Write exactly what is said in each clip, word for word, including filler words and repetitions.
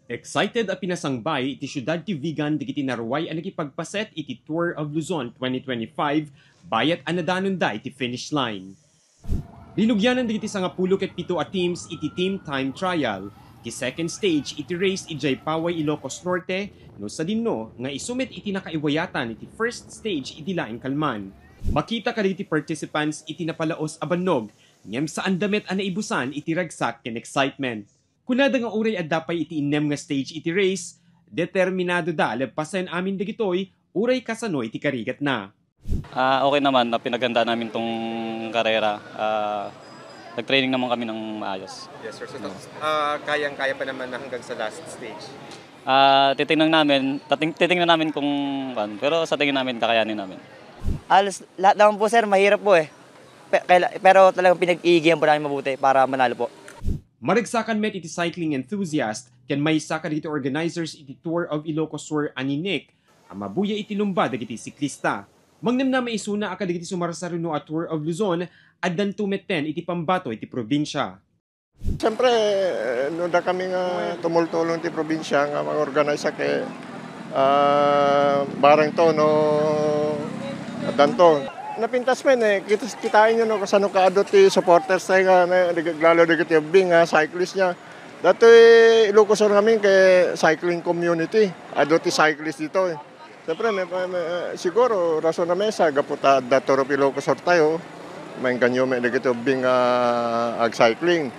Excited a pinasangbay iti siudad ti Vigan dagiti naruay a nakipagpaset iti Tour of Luzon twenty twenty-five, bayat a nadanonda iti finish line. Linugyanan dagiti sangapulo ket pito a teams iti team time trial ti second stage iti race idiay Paway, Ilocos Norte, no sadinno nga isu met iti nakaiwayatan iti first stage idi laeng kalman. Makita kadagiti participants iti napalaos a bannog, ngem saanda met a naibusan iti ragsak ken excitement. Kunada nga uray adda pay iti innem nga stage iti race, determinadoda a leppasen amin dagitoy uray kasano iti karigatna. Ah, okay naman na pinaghanda namin tong karera. Ah, nag-training naman kami ng maayos. Yes, sir. So, tapos, ah, kayang-kaya pa naman na hanggang sa last stage. Ah, titingnan namin, tating, titingnan namin kung kan, pero sa tingin namin kakayanin namin. Halos lahat naman po, sir, mahirap po eh. Pe- kaila- pero talagang pinag-iigihan po namin mabuti para manalo po. Maragsakan met iti cycling enthusiast ken maysa kadagiti organizers iti Tour of Ilocos Sur a ni Nick a mabuya iti lumba dagiti siklista. Mangnemnama isuna a kadagiti sumarsaruno a Tour of Luzon addanto metten iti pambato iti probinsia. Siyempre, eh, no da kami nga tumultulong ti probinsya nga mag-organize ket ah, barang to no addanto. Napintas men eh, kita, kitain nyo no kasano kaado ti supporters tayo nga, na- nag- lalo dagiti ubbing nga cyclist niya. Datoy Ilocos Sur ngamin kay cycling community. Ado ti cyclist dito eh. Siyempre, may, may, may- siguro rason na mesa gapu ta adda Tour of Ilocos Sur tayo. Maengganyo met dagiti ubbing nga ag-cycling.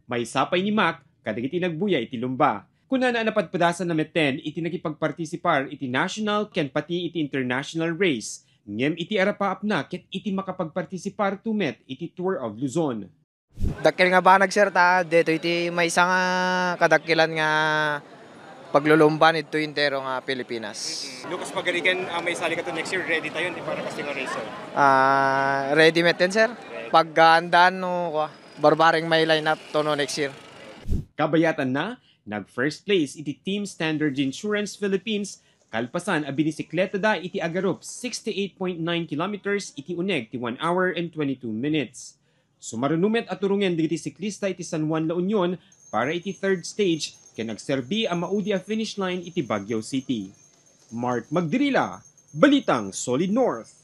Maysa pay ni Mac kadagiti nagbuya iti lumba. Kunana a napadpadasan na metten iti nakipagpartisipar iti national ken pati iti international race, ngem iti arapaapna ket iti makapagpartisipar to met iti Tour of Luzon. Dakkel nga banag, sir, ta detoy ti maysa nga kadakkelan nga paglulumban ditoy entero nga Pilipinas. Lucas Pagarigan, ah, may sali ka to next year, ready tayo, hindi para kasi nga racer. Ah, ready metten, sir. Pagkaandaan no, kua, barbareng may line up to no next year. Kabayatanna, nag first place iti Team Standard Insurance Philippines kalpasan a binisikletada iti agarup sixty-eight point nine kilometers iti uneg ti one hour and twenty-two minutes. Sumaruno met a turongen dagiti siklista iti San Juan, La Union para iti third stage ken agserbi a maudi a finish line iti Baguio City. Mark Magdirila, Balitang Solid North.